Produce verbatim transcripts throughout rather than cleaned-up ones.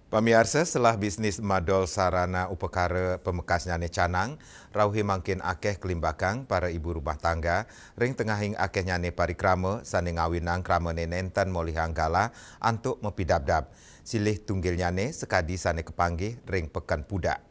Pamiarsa, selah bisnis madol sarana upakara pamekasnyane canang, rauhe mangkin akeh kalimbakang para ibu rumah tangga, ring tengahing akehnyane parikrama sane ngawinang kramane nenten molihang galah antuk mapidabdab. Silih tunggilnyane sakadi sane kapanggih ring Peken Pudak.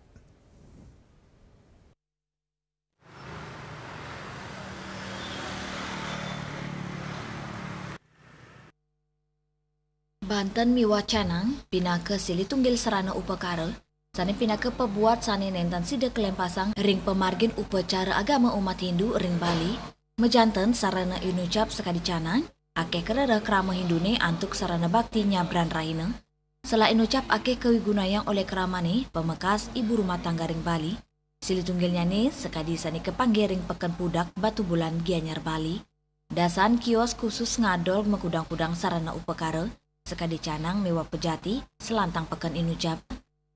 Banten miwah canang pinaka silih tunggil sarana upakara, sane pinaka pabuat sane nenten sida kalempasang ring pamargin upacara agama umat Hindu ring Bali. Majanten sarana inucap sakadi canang, akeh karereh krama Hindune antuk sarana bakti nyabran rahina. Selah inucap akeh kawigunayang olih kramane pamekas ibu rumah tangga ring Bali. Silih tunggilnyane sakadi sane kapanggih ring Peken Pudak, Batubulan, Gianyar, Bali. Dasan kios khusus ngadol makudang-kudang sarana upakara, sakadi canang miwah pejati, salantang peken inucap.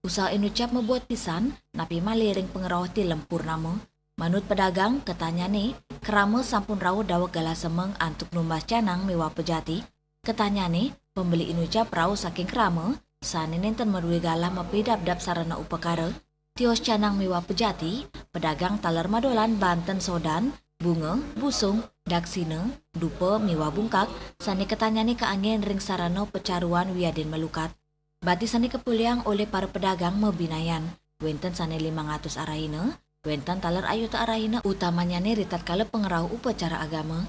Usaha inucap mabuat pisan, napi malih ring pangrauh Tilem Purnama. Manut pedagang, ketahnyane, krama sampun rauh daweg galah semeng antuk numbas canang miwah pejati. Ketahnyane, pembeli inucap rauh saking krama, sane nenten madue galah mapidabdab sarana upakara. Tios canang miwah pejati, pedagang taler madolan banten sodan, bunga, busung, daksina, dupa miwah bungkak, sane ketahnyane kaanggen ring sarana pacaruan wiadin malukat. Bati sane kapolihang olih para pedagang mabinayan, wenten sane limang atus arahina, wenten taler ayuta arahina, utamanyane ritatkala pangrauh upacara agama.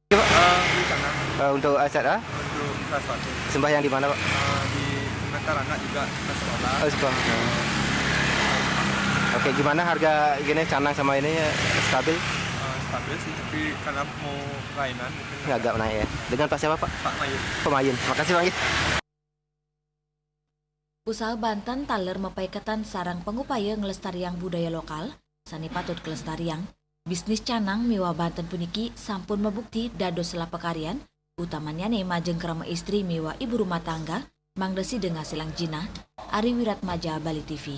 Eh, di sana, Eh, untuk asar, ah? Untuk kelas satu. Sembahyang di mana, Pak? Eh, di Jembatan Anak juga, ke sekolah. Oh, sekolah. Oke, gimana harga gini, canang sama ini, stabil? Eh, stabil sih, tapi karena mau lainan mungkin Agak naik ya. Dengan Pak siapa, Pak? Pak Mayun. Pak Mayun. Makasih, Pak. Usaha banten taler mapaiketan sareng pangupaya nglestariang budaya lokal sane patut kalestariang. Bisnis canang miwah banten puniki sampun mabukti dados selah pakaryan, utamanyane majeng krama istri miwah ibu rumah tangga, mangda sida ngasilang jinah. Ari Wiratmaja, Bali T V.